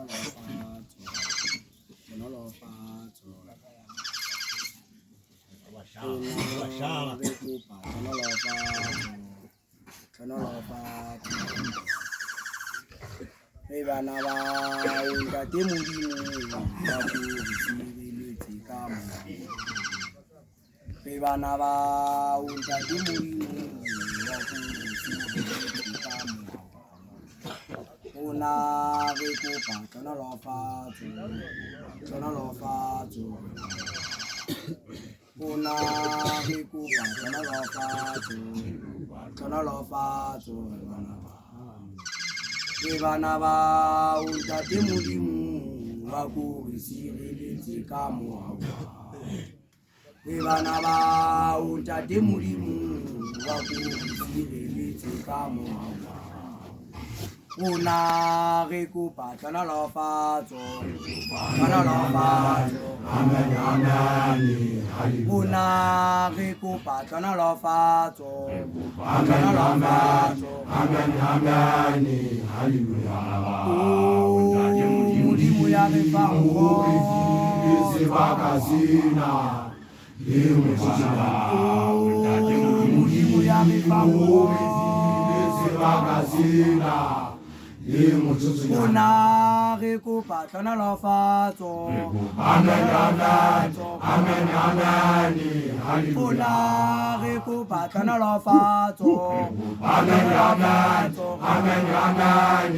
Tlhonolofatso, tlhonolofatso. Rona re kopa tlhonolofatso, tlhonolofatso. Re bana ba Ntate Modimo ba ko re sireletse ka molao. Re bana ba Ntate Modimo ba ko re sireletse ka molao. Rona re kopa tlhonolofatso, tlhonolofatso. Rona re kopa tlhonolofatso, tlhonolofatso. Re bana ba, re bana ba Ntate Modimo wa ko re sireletse ka mohau wa hao. Re bana ba Ntate Modimo wa ko re sireletse ka mohau wa hao. Rona re kopa tlhonolofatso, tlhonolofatso. Amen, amen, hallelujah. Rona re kopa tlhonolofatso, Amen, amen, tlhonolofatso. amen, amen, hallelujah. Oh, Modimo ya re fang O re file kgotso. sebaka sena le motsotswana. Oh, Modimo ya re fang O re file kgotso. sebaka sena le motsotswana. Rona re kopa tlhonolofatso, Amen, amen, tlhonolofatso. amen, amen, Rona hallelujah. re kopa tlhonolofatso, Amen, amen, tlhonolofatso. amen, amen,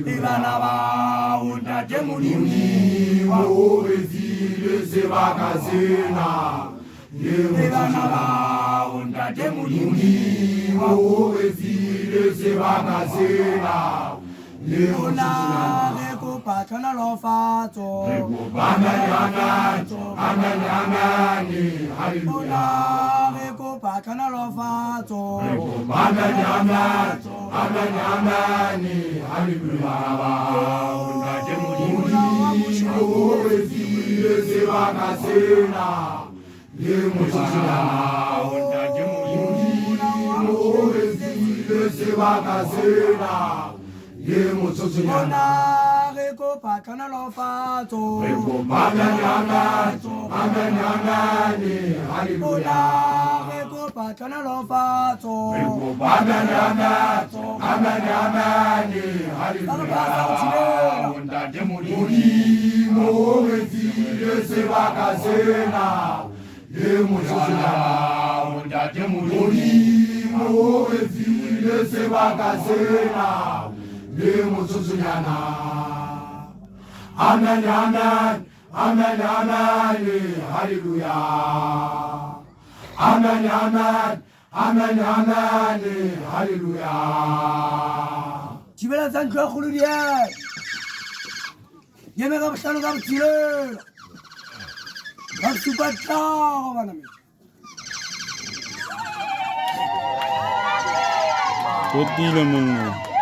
Re bana hallelujah. ba Ntate Modimo Modimo wa o re file sebaka sena le re bana motsotswana. ba Ntate Modimo Modimo wa o re file sebaka sena le Rona motsotswana. re kopa tlhonolofatso, Amen, amen, tlhonolofatso. amen, amen, Rona hallelujah. re kopa tlhonolofatso, Amen, amen, tlhonolofatso. amen, amen, hallelujah. Oh, molao wa Moshe Modimo o re file sebaka sena le motsotswana. Oh, molao wa Modimo Moshe o re file sebaka sena le motsotswana. Rona re kopa tlhonolofatso, Amen, amen, tlhonolofatso. amen, amen, Rona hallelujah. re kopa tlhonolofatso, Amen, amen, tlhonolofatso. amen, amen, Sa re pasa go hallelujah. thibela. Modimo o re file sebaka sena le motsotswana. Modimo o re file sebaka sena le motsotsonyana. Amen, amen, amen, amen, hallelujah. Amen, amen, amen, amen, hallelujah. Thibela tsa ntlo ya kgolo di eme. Di eme ka bohlano ka botshelela. Ka bosupa tlhago bana me. Totile monna.